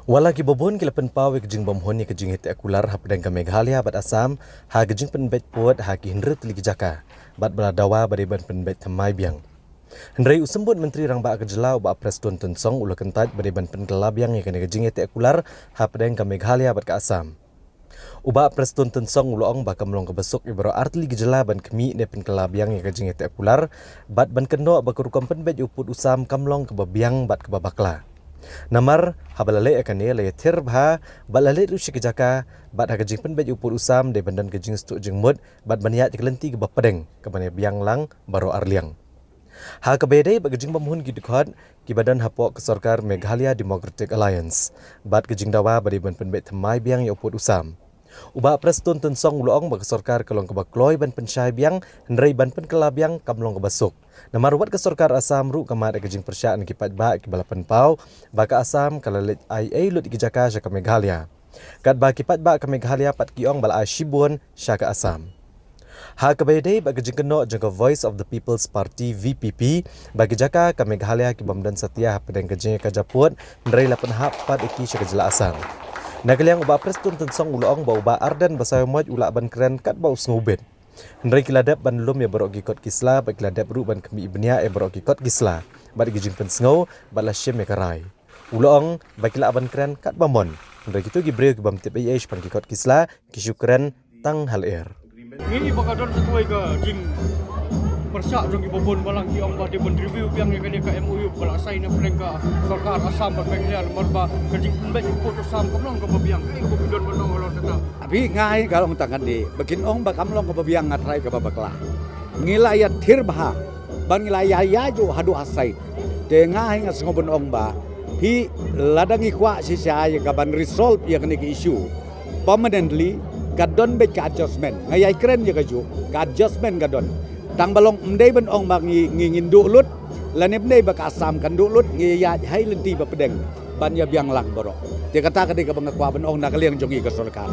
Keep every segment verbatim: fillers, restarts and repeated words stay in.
Wat la kiba bun ki la pynpaw ïa ka jingbymhun ïa ka jingïateh kular hapdeng ka Meghalaya bad Assam ha ka jingpynbeit pud ha ki hynriew tylli ki jaka bad ba la dawa ba dei ban pynbeit thymmai biang. Hynrei u Symbud Myntri Rangbah ka jylla u Bah Prestone Tynsong u la kyntait ba dei ban pynkylla biang ïa kane ka jingïateh kular hapdeng ka Meghalaya bad ka Assam. U Bah Prestone Tynsong u la ong ba kam long kaba suk ïa baroh artylli ki jylla ban khmih ne pynkylla biang ïa ka jingïateh kular bad ban kynnoh ba ka rukom pynbeit u pud u sam kam long kaba biang bad kaba bakla. Namar haba la leh ïa kane la ïathir bha bad la leit ruh sha ki jaka bad ha ka jingpynbeit u pud u sam dei ban don ka jingsngewthuh jingmut bad ban ïaid ïa ka lynti kaba pdeng kaban ïabiang lang baroh arliang. Ha kaba ïadei bad ka jingbymhun ki dkhot kiba don hapoh ka sorkar Meghalaya Democratic Alliance bad ka jingdawa ba dei ban pynbeit thymmai biang ïa u pud u sam, u Bah Prestone Tynsong u la ong ba ka sorkar ka long kaba kloi ban pynshai biang, hynrei ban pynkylla biang kam long kaba suk. Namar wat ka sorkar Assam ruh ka mad ïa ka jingpyrshah na ki paidbah kiba la pynpaw ba ka Assam ka la leit ai ei lut ïa ki jaka sha ka Meghalaya. Katba ki paidbah ka Meghalaya pat ki ong ba la ai shibun sha ka Assam. Ha kaba ïadei bad ka jingkynnoh jong ka Voice of the People's Party, V P P, ba ki jaka ka Meghalaya ki bym don satia hapdeng ka jingïakajia pud, hynrei la pynhap pat ïa ki sha ka jylla Assam. Na ka liang u Bah Prestone Tynsong u la ong ba u Bah Ardent Basaiawmoit u lah ban kren katba u sngewbit. Hynrei ki la dep ban lum ïa baroh ki kot ki sla bad ki la dep ruh ban khmih bniah ïa baroh ki kot ki sla bad ki jingpynsngew bad la shim ïa ka rai. U la ong ba ki lah ban kren katba mon, hynrei kito ki briew ki bym tip ei ei shaphang ki kot ki sla ki shu kren tang ha lyer. Ngi i ba ka don sa tuwei ka jingpyrshah jong kiba bun balang ki ong ba dei ban review biang ïa kane ka M O U ba la sign hapdeng ka sorkar Assam bad Meghalaya namar ba ka jingpynbeit u pud u sam kam long kaba biang. Kaei kaba phi don ban ong halor kata? Abi nga ai ka long tang kane ba kin ong ba kam long kaba biang nga trai kaba bakla. Ngi la ïathir bha ban ngi la ïa ïa ju haduh ha site. Te nga ai nga sngew ban ong ba phi lada ngi kwah shisha ïa ka ban resolve ïa kane ka issue permanently ka don beit ka adjustment. Nga ïai kren ïa ka ju ka adjustment ka don. Tang ba long ym dei ban ong ba ngi ngi ngin duh lut lane ym dei ba ka Assam kan duh lut ngi ïa ïaid hai lynti ba pdeng ban ïabiang lang baroh. Te kata ka dei kaba nga kwah ban ong na ka liang jong ngi ka sorkar.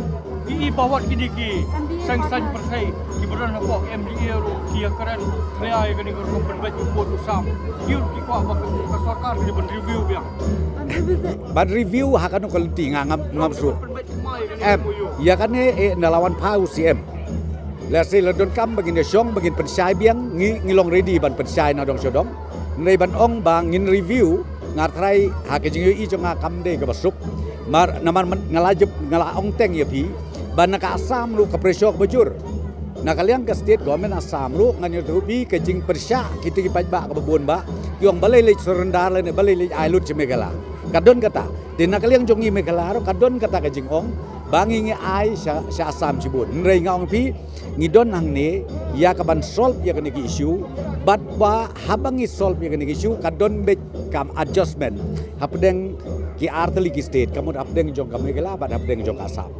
Ki i ba wat kine ki seng saiñ pyrthei kiba don hapoh M D A ruh ki ïa kren. Kane ai kane ka rukom pynbeit u pud u sam. Ki ruh ki kwah ba ka sorkar ki ban review biang. Ban review ha kano ka lynti nga ngam ngam shu. Em ïa kane eh na la wan pha u C M. Lehse la donkam ba ngin ïa shong ba ngin pynshai biang ngi ngi long ready ban pynshai na dong sha dong. Hynrei ban ong ba ngin review nga trai ha ka jingïohi jong nga kam dei kaba suk. Mar namar nga la jop nga la ong teng ïa phi ba na ka Assam ruh ka pressure kaba jur. Na ka liang ka state government Assam ruh ngan ïathuh phi ka jingpyrshah kito ki paidbah kaba bun ba ki ong balei leit surrender lane balei leit ai lut sha Meghalaya. Ka don kata. Te na ka liang jong ngi Meghalaya ruh ka don kata ka jingong ba ngi ngi ai sha sha Assam shibun. Hynrei nga ong phi ngi don hangne ïa ka ban solve ïa kane ka issue bad ba haba ngi solve ïa kane ka issue ka don beit ka adjustment hapdeng ki artylli ki state ka mut hapdeng jong ka Meghalaya bad hapdeng jong ka Assam.